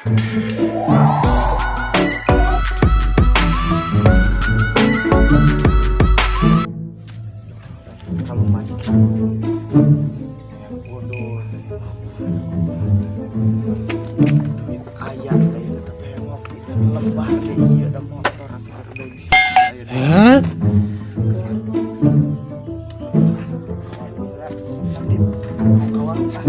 Kalau masuk bodoh, duit aya deui tetep hayang ngopi, tapi lebah deui ieu da motor atuh udah bisa. Hah? Ka warung ah.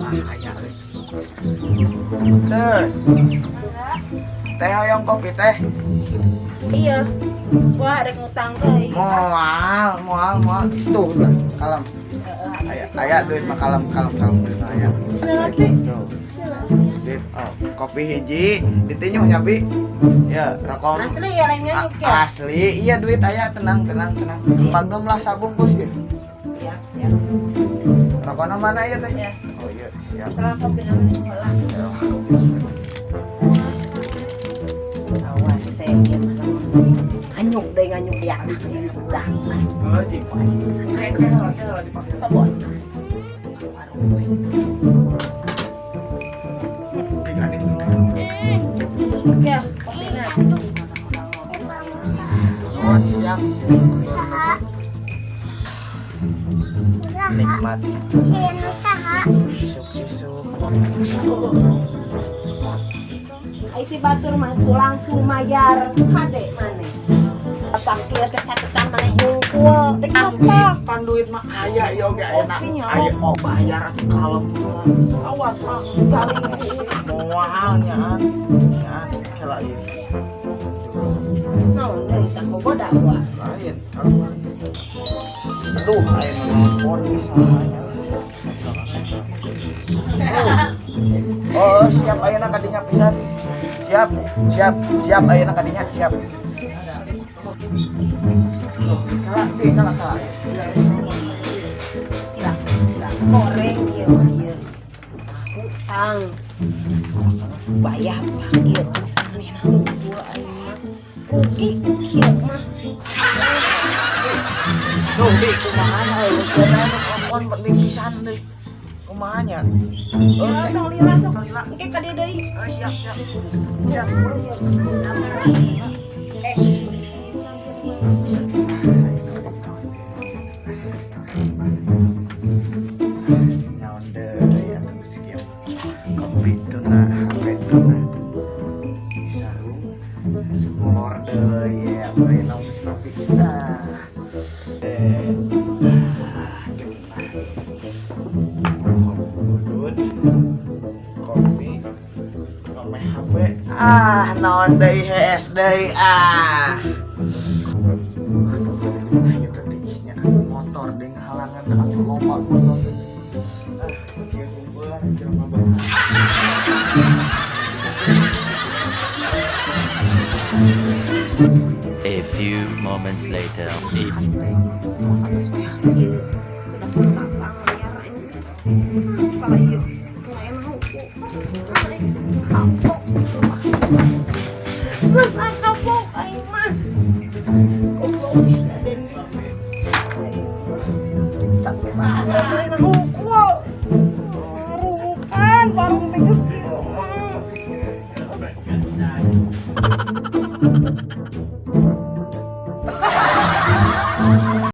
Ah, aya euy. Teh. Teh, hoyong kopi, Teh? Iya. Wah, rek ngutang deui. Moal, moal, moal. Tuh, udah, kalem. Aya, aya duit mah, kalem, kalem, kalem, duit mah aya. Tuh. Duit, oh, kopi hiji, ditinyuh nya, Bi. Ya, rokok. Asli ya, lain nganyuk ya? Asli, iya, duit aya, tenang, tenang, tenang. Magnum lah sabungkus ya. Siap, siap. Rokokna mana ya, Teh? Ya. Oh iya, siap. Kalau kopi namanya heula. Awas saya mah. Nganyuk deui, nganyuk ya. Udah. Oh, cik. Kayak kayak kayak dipakai. Babon. Ya, kopina. Oh, siap. Nikmat. Isuk-isuk. Ai si batur mah itu langsung mayar kade maneh. Tangkir kecatetan maneh hungkul. Dek apa? Pan duit mah aya ieu oge aya. Kopinya. Aya mau bayar atuh, kalem. Awas ah, kali. Moal nyaan. Nyaan kela ieu. Naon deui tah, boboda gua. Lain, kalem. Aduh, aya nu nelpon sahanya. Oh, siap, ayeuna kadinya pisan. Siap, siap, siap, ayeuna kadinya siap. Kalah, bi, kalah, kalah. Kira, kira goreng ieu mah ieu. Hutang. Kalau bayar tah ieu pisan manehna hungkul aing mah. Rugi kieu mah. Duh, bi, kumaha euy, geus nu telepon penting pisan deui. Kumaha nya? Ya, tong lila sok. Lila. Engke ka dieu deui. Oh, siap, siap. Siap. Eh, Naon deui atuh geus kieu. Kopi tuna, HP tuna. Sarung molor deui ya, ayeuna geus kopi. Ah. Eh. Ah, gimana? Kopi, kopi, ngomeh HP. Ah, naon deui, hees deui ah. Nah, ieu teh tiisnya motor deui ngahalangan da atuh loba motor. Ah, kieu kumpulan jelema bae. A few moments later. A Ieu udah patang layar ini. Kalau ieu nggak enak hukum. Kapok. Geus kapok aing mah. Goblok sia Dendi. Aing mah cat banget aing hungkul. Rukan warung teh geus kieu mah.